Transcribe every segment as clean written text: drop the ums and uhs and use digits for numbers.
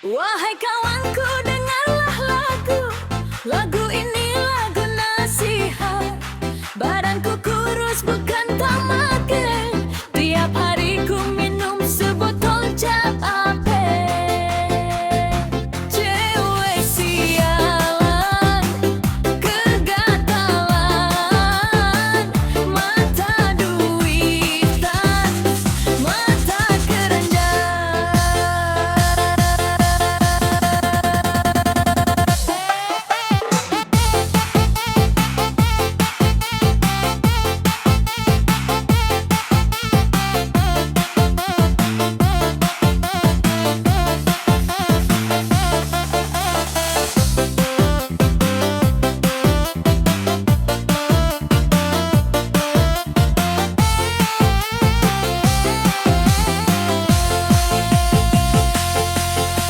Wahai kawanku dengarlah lagu Lagu ini lagu nasihat Badanku kurus bukan tak makan Tiap hari ku minum sebotol cap ape Cewek sialan Kegatalan Mata duitan Mata keranjang.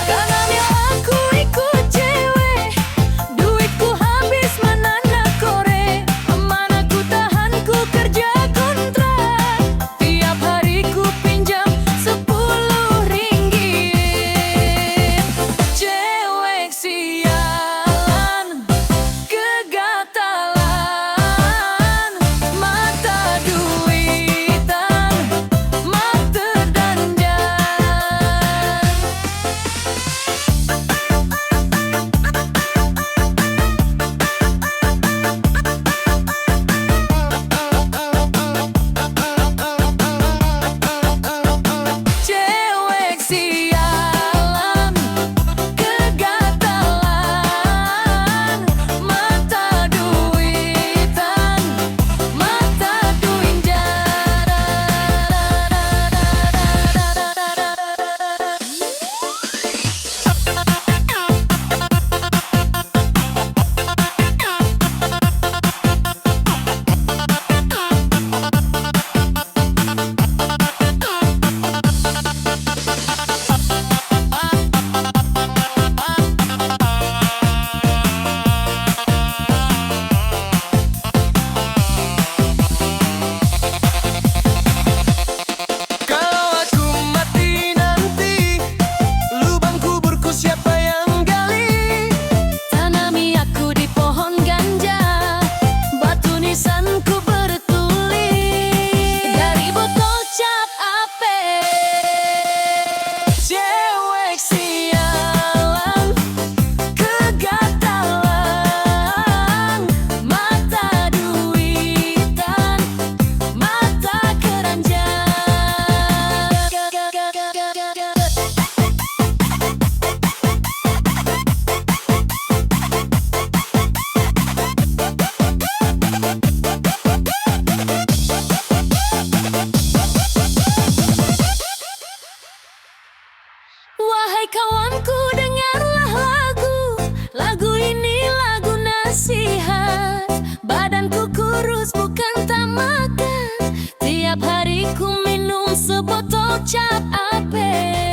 Karena aku ikut cewek, duitku habis menana kore. Mana ku tahan ku kerja kontrak, tiap hari ku pinjam 10 ringgit. Cewek sialan, kegatalan, mata duitan, mata dandan. Cewek sialan, kegatalan, mata duitan, mata duinjan. Kalau aku mati nanti, lubang kuburku siapa yang gali? Tanami aku di pohon ganja, batu nisanku bertulis dari botol cap ape. Cewek sialan, Kegatalan, mata duitan, mata keranjang. Wahai kawanku, dengarlah lagu. Lagu ini lagu nasihat. Badanku kurus bukan tak makan. Tiap hari ku minum sebotol cap ape.